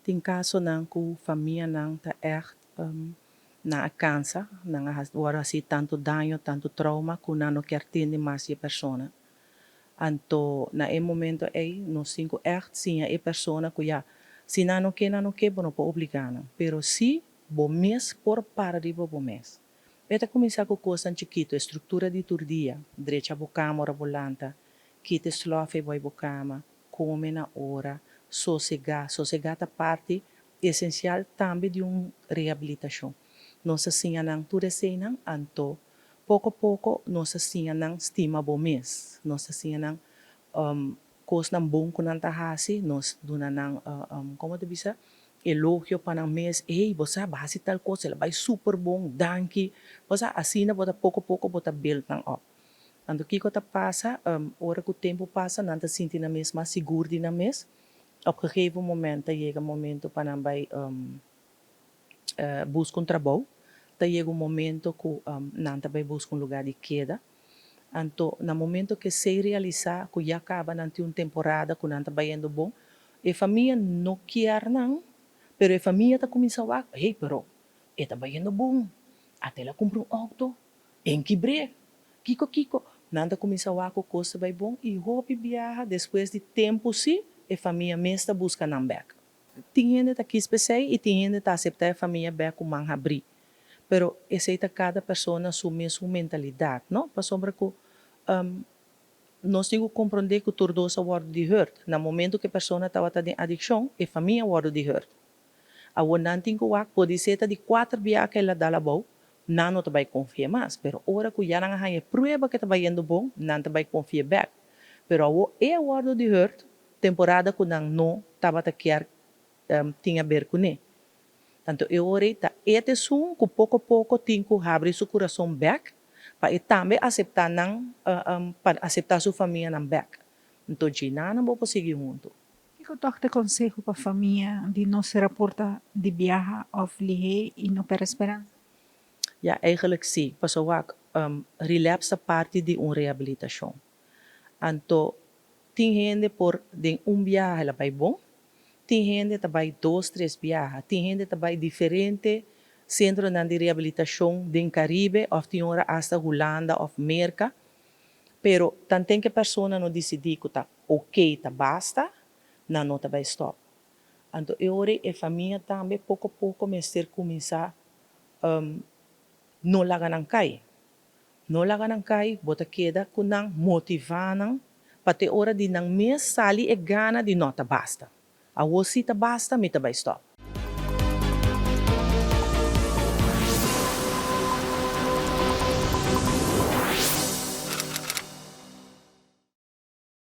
Tin kasonan ku famianan ta echt nan a kansa, nan a wòrdu hasi tantu daño, tantu trauma ku nan no kier tende mas di e persona. Anto na e momento ei nos tin ku ègt siña e persona ku ya, si nan no ke, nan no ke, bo no por obligá nan. Pero si bo mes por para riba bo mes. E ta kuminsá ku kosnan chikitu, e struktura di tur dia, drecha bo kama ora bo lanta, kita e slòf ei bai bo kama, kome na ora, sosegá. Sosegá ta parti esensial tambe di un rehabilitashon. Nos a siña nan tur eseinan, anto poko poko nos a siña nan stima bo mes. Nos a siña nan kosnan bon ku nan ta hasi, nos duna nan, komo ta bisa, elogio pa nan mes, Ey, bo sa, bo hasi tal kos, el a bai super bon, danki. Bo sa, asina bo ta poko poko bo ta build nan op. Anto kiko ta pasa, ora ku tempu pasa nan ta sinti nan mes mas sigur di nan mes. Op gegeven moment ta yega momento pa nan bai buska un trabou, ta yega un momento ku nan ta bai buska un lugá di keda. Anto na momento ku esei realisá ku ya kaba nan tin un temporada ku nan ta bayendo bon, e famia no kier nan, pero e famia ta kuminsá wak, hey pero e ta bayendo bon, ata el a kumpra un outo, en kibr'é, kiko kiko. Nan ta kuminsá wak ku kos ta bai bon i hopi biaha despues di tempu sí e famia mes ta buska nan bèk. Tin hende ta kis p'esei i tin hende ta aseptá e famia bèk ku man habrí. Pero esei ta kada persona su mesun mentalidat, no? Pasobra ku nos tin ku komprondé ku tur dos a wòrdu di hùrt. Na momentu ku e persona tabata den adikshon, e famia a wòrdu di hùrt. Awor nan tin ku wak, podisé ta di kuater biaha ku el a dal abou, nan no ta bai konfia mas. Pero ora ku ya nan a haña e prueba ku e ta bayendo bon, nan ta bai konfia bèk. Pero awor e a wòrdu di hùrt, temporada ku nan no tabata kier tin aber kuné. Tanto e ora ei ta e ta esun ku poko poko tin ku habri su kurason bèk pa e tambe aseptá nan pa aseptá su famianan bèk. Nto djina nan bo por sigui huntu. Kiko tòg ta e konseho pa famia di no sera porta di biaha òf lihé i no pèrdè speransa? Ya, eigenlijk sí. Pasobra wak, relapse ta parti di un rehabilitashon. Anto tin hende por den un biaha el a bai bon, tin hende ta bai dos tres biaha, tin hende ta bai diferente sentronan di rehabilitashon den Karibe òf tin ora asta Hulanda òf Merka, pero tanten ku e persona no disidí ku ta oke ta basta, nan no ta bai stòp. Anto e ora ei e famia tambe poko poko mester kuminsá no laga nan kai. No laga nan kai, bo ta keda ku nan, motivá nan pa te ora di nan mes sali e gana di no ta basta. Awor si ta basta, mi ta bai stòp.